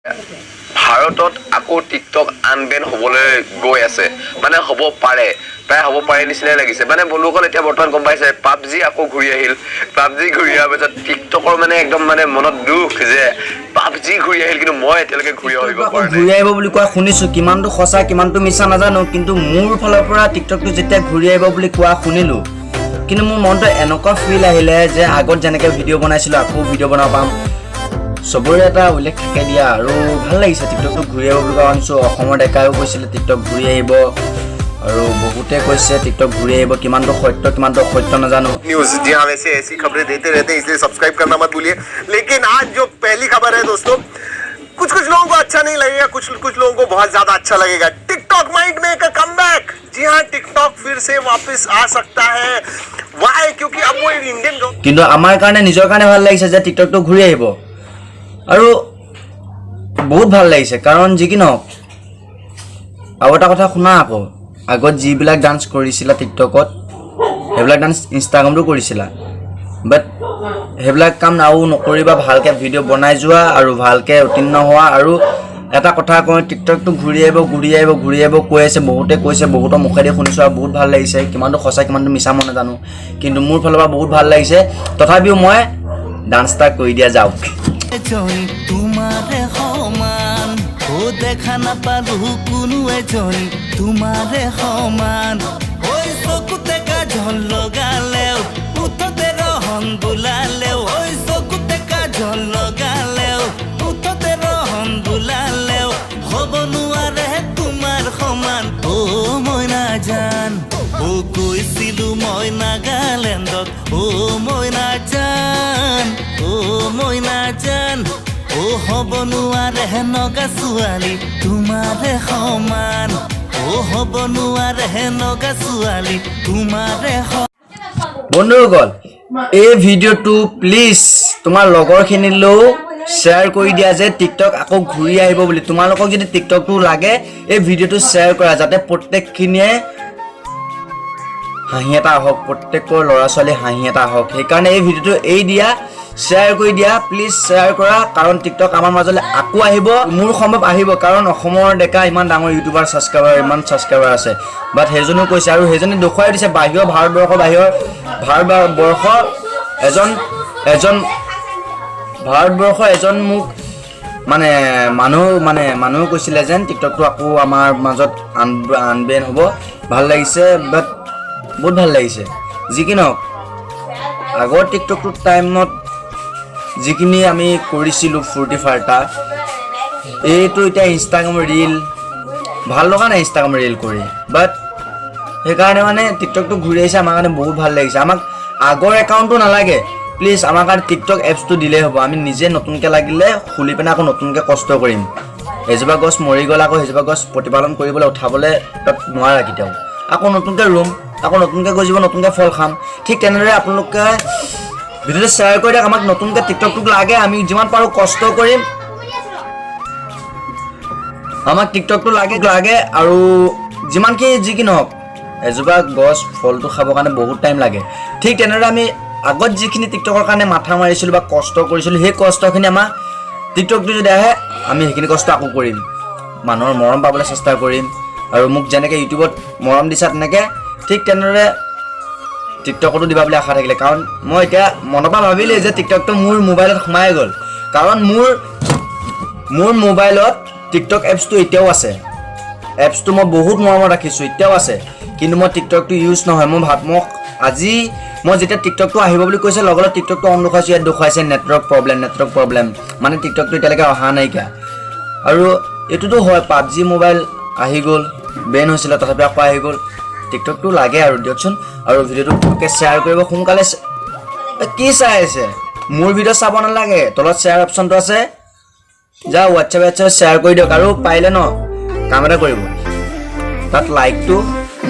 ভাৰতত আকৌ টিকটক আনবেন হ'বলৈ গৈ আছে, মানে হ'ব পাৰে, প্ৰায় হ'ব পাৰে নিচিনাই লাগিছে। মানে বন্ধুসকল, এতিয়া বৰ্তমান গম পাইছে, পাবজি আকৌ ঘূৰি আহিল। পাবজি ঘূৰি অহাৰ পিছত টিকটকৰ মানে একদম মানে মনত দুখ যে পাবজি ঘূৰি আহিল, কিন্তু মই এতিয়ালৈকে ঘূৰি আহিব আকৌ পৰা নাই। ঘূৰি আহিব বুলি কোৱা শুনিছোঁ। কিমানটো সঁচা, কিমানটো মিছা নাজানো, কিন্তু মোৰ ফালৰ পৰা টিকটকটো যেতিয়া ঘূৰি আহিব বুলি কোৱা শুনিলোঁ, কিন্তু মোৰ মনটো এনেকুৱা ফিল আহিলে যে আগত যেনেকৈ ভিডিঅ' বনাইছিলোঁ, আকৌ ভিডিঅ' বনাব পাম। চবৰে এটা উল্লেখ থাকে দিয়া। আৰু ভাল লাগিছে টিকটকটো ঘূৰি আহিব বুলি কোৱা শুনিছোঁ। অসমৰ ডেকায়ো কৈছিলে টিকটক ঘূৰি আহিব আৰু বহুতে কৈছে টিকটক ঘূৰি আহিব। কিমানটো সত্য, কিমানটো অসত্য নাজানো। न्यूज, जी हाँ, वैसे ऐसी खबरें देते रहते हैं, इसलिए सब्सक्राइब करना मत भूलिए। लेकिन आज जो पहली खबर है दोस्तों, कुछ कुछ लोगों को अच्छा नहीं लगेगा, कुछ कुछ लोगों को बहुत ज्यादा अच्छा लगेगा। TikTok might make a comeback। जी हाँ, टिकटॉक फिर से वापस आ सकता है। वाई? क्योंकि अब वो इंडियन কিন্তু আমাৰ কাৰণে, নিজৰ কাৰণে ভাল লাগিছে যে টিকটকটো ঘূৰি আহিব আৰু বহুত ভাল লাগিছে। কাৰণ যি কি নহওক, আৰু এটা কথা শুনা আকৌ, আগত যিবিলাক ডান্স কৰিছিলা টিকটকত, সেইবিলাক ডান্স ইনষ্টাগ্ৰামতো কৰিছিলা। বাট সেইবিলাক কাম আৰু নকৰিবা। ভালকৈ ভিডিঅ' বনাই যোৱা আৰু ভালকৈ উত্তীৰ্ণ হোৱা। আৰু এটা কথা কওঁ, টিকটকটো ঘূৰি আহিব, ঘূৰি আহিব, ঘূৰি আহিব কৈ আছে, বহুতে কৈছে, বহুতৰ মুখেদি শুনিছোঁ আৰু বহুত ভাল লাগিছে। কিমানটো সঁচা, কিমানটো মিছা মই নাজানো, কিন্তু মোৰ ফালৰ পৰা বহুত ভাল লাগিছে। তথাপিও মই ডান্স এটা কৰি দিয়া যাওক। এজনী তোমাৰে সমান অ দেখা নাপালো কোনো এজনী তোমাৰে সমান। ঐ চকুতে কাজল লগালেও, ওঁঠতে ৰহণ বুলালেও, ঐ চকুতে কাজল লগালেও, ওঁঠতে ৰহণ বুলালেও, হ'ব নোৱাৰে তোমাৰ সমান অ মইনা জান। অ কৈছিলো মই নাগালেণ্ডত অ মইনা জান, অ মইনা জান, অ হ'ব নোৱাৰে নগা ছোৱালী তোমাৰে সমান, অ হ'ব নোৱাৰে নগা ছোৱালী তোমাৰে। বন্ধুসকল, এই ভিডিঅ'টো প্লিজ তোমাৰ লগৰখিনিলৈও শ্বেয়াৰ কৰি দিয়া যে টিকটক আকৌ ঘূৰি আহিব বুলি। তোমালোকক যদি টিকটকটো লাগে, এই ভিডিঅ'টো শ্বেয়াৰ কৰা, যাতে প্ৰত্যেকখিনিয়ে হাঁহি এটা আহক, প্ৰত্যেকৰ ল'ৰা ছোৱালী হাঁহি এটা আহক। সেইকাৰণে এই ভিডিঅ'টো এই দিয়া, শ্বেয়াৰ কৰি দিয়া। প্লিজ শ্বেয়াৰ কৰা, কাৰণ টিকটক আমাৰ মাজলৈ আকৌ আহিব। মোৰ সম্ভৱ আহিব, কাৰণ অসমৰ ডেকা ইমান ডাঙৰ ইউটিউবাৰ, ছাবস্ক্ৰাইবাৰ, ইমান ছাবস্ক্ৰাইবাৰ আছে। বাট সেইজনো কৈছে আৰু সেইজনে দেখুৱাই দিছে, বাহিৰৰ ভাৰতবৰ্ষৰ, বাহিৰৰ ভাৰতবৰ্ষ এজন এজন ভাৰতবৰ্ষৰ এজন মোক মানে মানুহ কৈছিলে যেন টিকটকটো আকৌ আমাৰ মাজত আনবেন হ'ব। ভাল লাগিছে, বাট বহুত ভাল লাগিছে। যি কি নহওক, আগৰ টিকটকটোৰ টাইমত যিখিনি আমি কৰিছিলোঁ ফূৰ্তি ফাৰ্তা, এইটো এতিয়া ইনষ্টাগ্ৰামৰ ৰীল ভাল লগা নাই ইনষ্টাগ্ৰামৰ ৰীল কৰি। বাট সেইকাৰণে মানে টিকটকটো ঘূৰি আহিছে, আমাৰ কাৰণে বহুত ভাল লাগিছে। আমাক আগৰ একাউণ্টটো নালাগে, প্লিজ। আমাৰ কাৰণে টিকটক এপছটো দিলেই হ'ব। আমি নিজে নতুনকৈ লাগিলে খুলি পিনে আকৌ নতুনকৈ কষ্ট কৰিম। এজোপা গছ মৰি গ'লে আকৌ সেইজোপা গছ প্ৰতিপালন কৰিবলৈ উঠাবলৈ তাত নোৱাৰা কেতিয়াও। আকৌ নতুনকৈ ৰুম, আকৌ নতুনকৈ গজিব, নতুনকৈ ফল খাম। ঠিক তেনেদৰে আপোনালোকে ভিডিঅ'টো শ্বেয়াৰ কৰি দিয়ক। আমাক নতুনকৈ টিকটকটোক লাগে। আমি যিমান পাৰোঁ কষ্ট কৰিম। আমাক টিকটকটো লাগে, লাগে। আৰু যিমানখিনি যি কি নহওক, এজোপা গছ ফলটো খাবৰ কাৰণে বহুত টাইম লাগে। ঠিক তেনেদৰে আমি আগত যিখিনি টিকটকৰ কাৰণে মাথা মাৰিছিলোঁ বা কষ্ট কৰিছিলোঁ, সেই কষ্টখিনি আমাৰ টিকটকটো যদি আহে, আমি সেইখিনি কষ্ট আকৌ কৰিম। মানুহৰ মৰম পাবলৈ চেষ্টা কৰিম। আৰু মোক যেনেকৈ ইউটিউবত মৰম দিছা, তেনেকৈ ঠিক তেনেদৰে টিকটকতো দিবা বুলি আশা থাকিলে। কাৰণ মই এতিয়া মনৰ পৰা ভাবিলেই যে টিকটকটো মোৰ মোবাইলত সোমাই গ'ল, কাৰণ মোৰ মোবাইলত টিকটক এপছটো এতিয়াও আছে। এপছটো মই বহুত মৰমত ৰাখিছোঁ, এতিয়াও আছে। কিন্তু মই টিকটকটো ইউজ নহয়। মই ভাব মোক আজি মই যেতিয়া টিকটকটো আহিব বুলি কৈছে, লগে লগে টিকটকটো অন দেখুৱাইছোঁ, ইয়াত দেখুৱাইছে নেটৱৰ্ক প্ৰব্লেম, নেটৱৰ্ক প্ৰব্লেম। মানে টিকটকটো এতিয়ালৈকে অহা নাইকিয়া। আৰু এইটোতো হয়, পাবজি মোবাইল আহি গ'ল, বেন হৈছিলে, তথাপি আকৌ আহি গ'ল। টিকটকটো লাগে আৰু দিয়কচোন। আৰু ভিডিঅ'টো শ্বেয়াৰ কৰিব সোনকালে। এ, কি চাই আছে? মোৰ ভিডিঅ' চাব নালাগে, তলত শ্বেয়াৰ অপশ্যনটো আছে, যা হোৱাটছএপ হোৱাটছএপ শ্বেয়াৰ কৰি দিয়ক। আৰু পাৰিলে ন কাম এটা কৰিব, তাত লাইকটো